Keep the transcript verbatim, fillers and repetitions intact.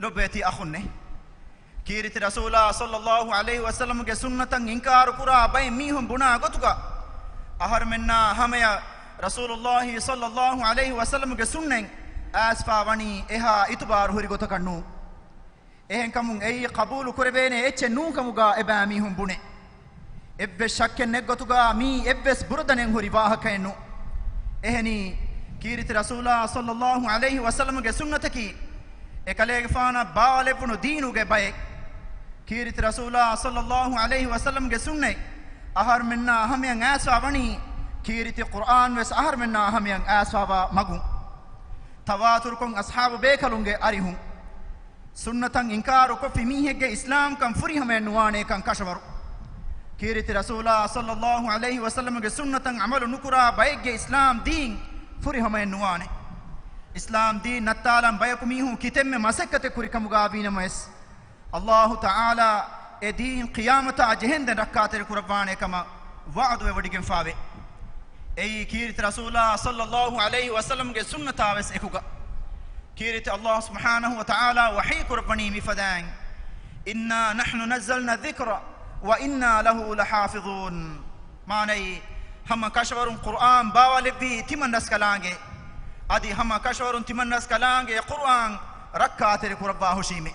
ލޮބުވެތި އަޚުންނޭ، ކީރިތި ރަސޫލާ ޞައްލައްލާހު ޢަލައިހި ވަސައްލަމްގެ ސުންނަތަށް އިންކާރު ކުރާ ބައެއް މީހުން ބުނާ ގޮތުގަ، އަހަރުމެންނާ ހަމަޔަށް ރަސޫލުއްލާހި ޞައްލައްލާހު ޢަލައިހި ވަސައްލަމްގެ ސުންނަތް އައިސްފާ ވަނީ އެހާ އިތުބާރު ހުރި ގޮތަކަށް ނޫން. އެހެންކަމުން އެއީ ޤަބޫލު ކުރެވޭނެ އެއްޗެއް ނޫންކަމުގަ އެބައިމީހުން ބުނޭ. އެއްވެސް ޝައްކެއް ނެތްގޮތުގަ މީ އެއްވެސް ބުރަދަނެއް ހުރި ވާހަކައެއް ނޫން. އެހެނީ، ކީރިތި ރަސޫލާ ޞައްލައްލާހު ޢަލައިހި ވަސައްލަމްގެ ސުންނަތަކީ، އެކަލޭގެފާނަށް ބާވާލެއްވުނު ދީނުގެ ބައެއް. ކީރިތި ރަސޫލާ ޞައްލައްލާހު ޢަލައިހި ވަސައްލަމްގެ ސުންނަތް އަހަރުމެންނާ ހަމަޔަށް އައިސްފާ ވަނީ، ކީރިތި ޤުރްއާން ވެސް އަހަރުމެންނާ ހަމަޔަށް އައިސްފާވާ މަގުން. ތަވާތުރުކޮށް އަޞްޙާބު ބޭކަލުންގެ އަރިހުން. ސުންނަތަށް އިންކާރު ކޮށްފި މީހެއްގެ އިސްލާމްކަން ފުރިހަމައެއް ނުވާނޭކަން ކަށަވަރު. ކީރިތި ރަސޫލާ ޞައްލައްލާހު ޢަލައިހި ވަސައްލަމްގެ ސުންނަތަށް ޢަމަލު ނުކުރާ ބައެއްގެ އިސްލާމް ދީން ފުރިހަމައެއް ނުވާނެ. އިސްލާމް ދީން ނައްތާލަން ބަޔަކު މީހުން ކިތަންމެ މަސައްކަތެއް ކުރި ކަމުގަ ވީނަމަވެސް، އައްލާހު ތަޢާލާ އެ ދީން ޤިޔާމަތާ ޖެހެންދެން ރައްކާތެރި ކުރައްވާނޭ ކަމަށް ވަޢުދުވެވޮޑިގެންފާވޭ. އެއީ ކީރިތި ރަސޫލާ ޞައްލައްލާހު ޢަލައިހި ވަސައްލަމްގެ ސުންނަތާ ވެސް އެކުގަ. ކީރިތި އައްލާހު ސުބްޙާނަހު ވަތަޢާލާ ވަޙީ ކުރައްވަނީ މިފަދައިން، إِنَّا نَحْنُ نَزَّلْنَا الذِّكْرَ وَإِنَّا لَهُ لَحَافِظُونَ. މާނައީ، ހަމަ ކަށަވަރުން ޤުރްއާން ބާވާލެއްވީ ތިމަންރަސްކަލާނގެ. އަދި ހަމަ ކަށަވަރުން ތިމަންރަސްކަލާނގެ ޤުރްއާން ރައްކާތެރި ކުރައްވާ ހުށީމޭ.